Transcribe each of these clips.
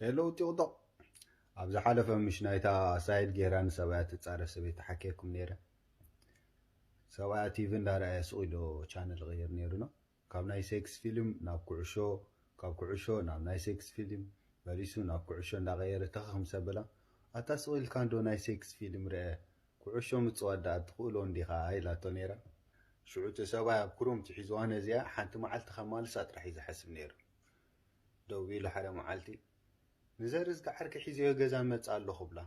ሄሎ ጢቕጦቕ። ኣብ ዝሓለፈ ምሽ ናይታ ሳይድ ጌራ ንሰብኣያ ትጻረፍ ሰበይቲ ሓኪየኩም ነይረ። ሰብኣያ ቲቪ እንዳረኣየ ስቕ ኢሉ ቻነል ይቕይር ነይሩ ነው። ካብ ናይ ሴክስ ፊልም ናብ ኩዕሾ፣ ካብ ኩዕሾ ናብ ናይ ሴክስ ፊልም፣ መሊሱ ናብ ኩዕሾ እንዳቐየረ ተኸኽ ምስ ኣበላ፣ ኣታ ስቕ ኢልካ እንዶ ናይ ሴክስ ፊልም ርአ፣ ኩዕሾ ምጽዋት ደኣ ትኽእሎ እንዲኻ ኢላቶ ነይራ። ሽዑ እቲ ሰብኣይ ኣብ ክሩምቲ ሒዝዋ ነዚኣ ሓንቲ መዓልቲ ከማልሳ ጥራሕ እዩ ዝሓስብ ነይሩ። ደው ኢሉ ሓደ መዓልቲ፣ ንዘርዝጊ ዓርኪ ሒዘዮ ገዛ መጽእ ኣለኹ ብላ።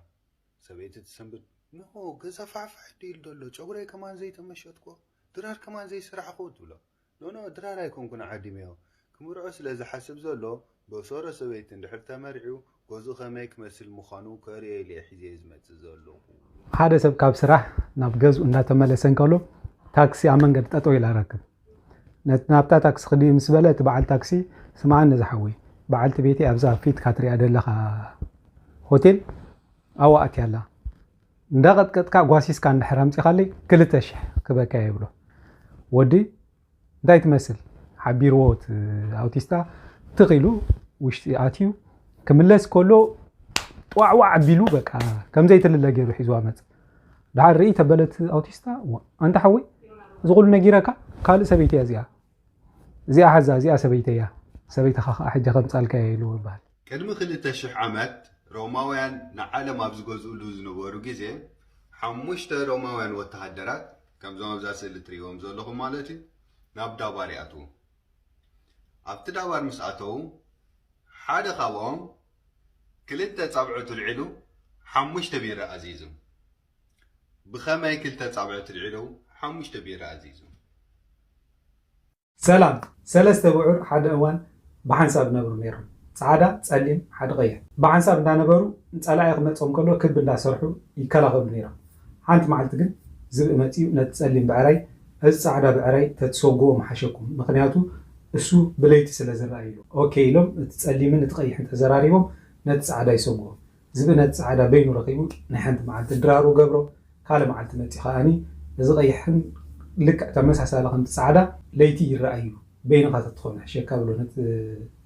ሰበይቲ ትሰንብድ፣ ንሆ ገዛ ፋሕፋሕ ድዩ ኢሉ ዘሎ፣ ጨጉረይ ከማን ዘይተመሸጥኩ፣ ድራር ከማን ዘይሰራሕኹ ትብሎ። ኖኖ ድራር ኣይኮንኩን ዓዲመዮ። ክምርዖ ስለ ዝሓስብ ዘሎ፣ በሶሮ ሰበይቲ እንድሕር ተመሪዑ፣ ገዝኡ ከመይ ክመስል ምዃኑ ከርእዮ ኢለ እየ ሒዘዮ ዝመጽእ ዘለኹ። ሓደ ሰብ ካብ ስራሕ ናብ ገዝኡ እንዳተመለሰ እንከሎ፣ ታክሲ ኣብ መንገዲ ጠጠው ኢላ ረክብ። ነት-፣ ናብታ ታክሲ ክዲ ምስ በለ፣ እቲ በዓል ታክሲ፣ ስምዓኒ ዝሓወይ፣ በዓልቲ ቤተይ ኣብዛ ኣብ ፊትካ ትሪኣ ዘለኻ ሆቴል ኣብኣ ኣትያ ኣላ። እንዳቐጥቀጥካ ጓሲስካ እንድሕር ኣምጺኻለይ ክልተ ሽሕ ክበካ እየ ይብሎ። ወዲ እንታይ ትመስል? ሓቢርዎ እቲ ኣውቲስታ ትኽ ኢሉ ውሽጢ ኣትዩ ክምለስ ከሎ ጧዕዋዕ ኣቢሉ በቃ ከም ዘይትልለ ገይሩ ሒዝዋ መጽእ። ደሓር ርኢ ተበለት ኣውቲስታ፣ "ዋ፣ ኣንታ ሓወይ፣ እዚ ኹሉ ነጊረካ? ካልእ ሰበይቲ እያ እዚኣ። እዚኣ ሓዛ፣ እዚኣ ሰበይቲ እያ። ሰበይትኻ ኸዓ ሕጂ ከምጻልካ እየ" ኢሉ ይበሃል። ቅድሚ ክልተ ሽሕ ዓመት ሮማውያን ንዓለም ኣብ ዝገዝኡሉ ዝነበሩ ግዜ፣ ሓሙሽተ ሮማውያን ወተሃደራት፣ ከምዞም ኣብዛ ስእሊ ትርእይዎም ዘለኹም ማለት እዩ፣ ናብ ዳባር ይኣትዉ። ኣብቲ ዳባር ምስ ኣተዉ፣ ሓደ ካብኦም ክልተ ጻብዕቱ ኣልዒሉ ሓሙሽተ ቢራ ኣዚዙ። ብኸመይ ክልተ ጻብዕቱ ኣልዒሉ ሓሙሽተ ቢራ ኣዚዙ? ሰላም። ሰለስተ ብዑር ሓደ እዋን ብሓንሳብ ነብሩ ነይሮም። ጻዕዳ፣ ጸሊም፣ ሓደ ቀይሕ። ብሓንሳብ እንዳነበሩ ጸላኢ ክመጾም ከሎ ክብ እንዳሰርሑ ይከላኸሉ ነይሮም። ሓንቲ መዓልቲ ግን ዝብኢ መጺኡ ነቲ ጸሊም ብዕራይ፣ "እዚ ጻዕዳ ብዕራይ ተትሰጉዎ ምሓሸኩም፣ ምኽንያቱ እሱ ብለይቲ ስለ ዝረኣይ" ኢሉ። ኦኬ ኢሎም እቲ ጸሊምን እቲ ቀይሕን ተዘራሪቦም ነቲ ጻዕዳ ይሰጉዎ። ዝብኢ ነቲ ጻዕዳ በይኑ ረኺቡ ናይ ሓንቲ መዓልቲ ድራሩ ገብሮ፣ ካልእ መዓልቲ መጺኡ ከኣኒ እዚ ቀይሕን ልክዕ ተመሳሳሊ ከምቲ ጻዕዳ ለይቲ ይረኣይ እዩ፣ በይንኻ ተትኾን ሕሸካ ብሎ ነቲ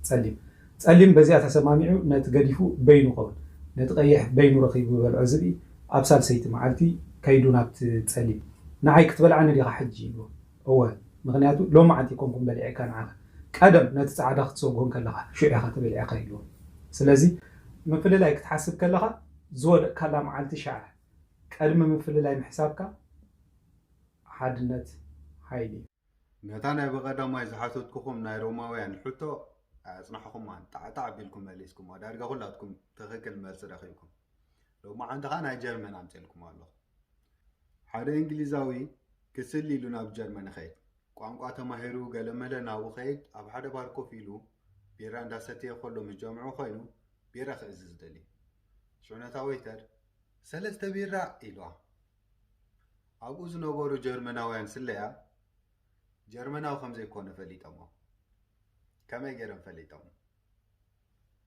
ጸሊም። ጸሊም በዚኣ ተሰማሚዑ ነቲ ገዲፉ በይኑ ኸውን፣ ነቲ ቀይሕ በይኑ ረኺቡ ዝበልዖ ዝብኢ ኣብ ሳልሰይቲ መዓልቲ ከይዱ ናብቲ ጸሊም፣ "ንዓይ ክትበልዓኒ ዲኻ ሕጂ?" ኢልዎ። "እወ፣ ምኽንያቱ ሎሚ መዓልቲ ኣይኮንኩን በሊዐካ ንዓኻ፣ ቀደም ነቲ ጻዕዳ ክትሰጉ ከለኻ ሽዑ ኢኻ ተበሊዕካ" ኢልዎ። ስለዚ ምፍልላይ ክትሓስብ ከለኻ ዝወደቕካላ መዓልቲ ሸዓ፣ ቀድሚ ምፍልላይ ምሕሳብካ ሓድነት ሓይሊ እዩ። ነታ ናይ ብቐዳማይ ዝሓተትኩኹም ናይ ሮማውያን ሕቶ ኣየጽናሕኹማን፣ ጣዕጣዕ ኣቢልኩም መሊስኩማ። ዳርጋ ኩላትኩም ትኽክል መልሲ ረኺብኩም። ሎማዓንቲ ኸኣ ናይ ጀርመን ኣምጺኤልኩም ኣለኹ። ሓደ እንግሊዛዊ ክስሊ ኢሉ ናብ ጀርመን ይኸይድ። ቋንቋ ተማሂሩ ገለመለ ናብኡ ኸይድ፣ ኣብ ሓደ ባር ኮፍ ኢሉ ቢራ እንዳሰተየ ከሎ ምስ ጀምዑ ኮይኑ ቢራ ክእዝዝ ደልዩ። ሽዑ ነታ ወይተር፣ "ሰለስተ ቢራ" ኢልዋ። ኣብኡ ዝነበሩ ጀርመናውያን ስለያ ጀርመናዊ ከም ዘይኮነ ፈሊጦሞ። ከመይ ገይሮም ፈሊጦም?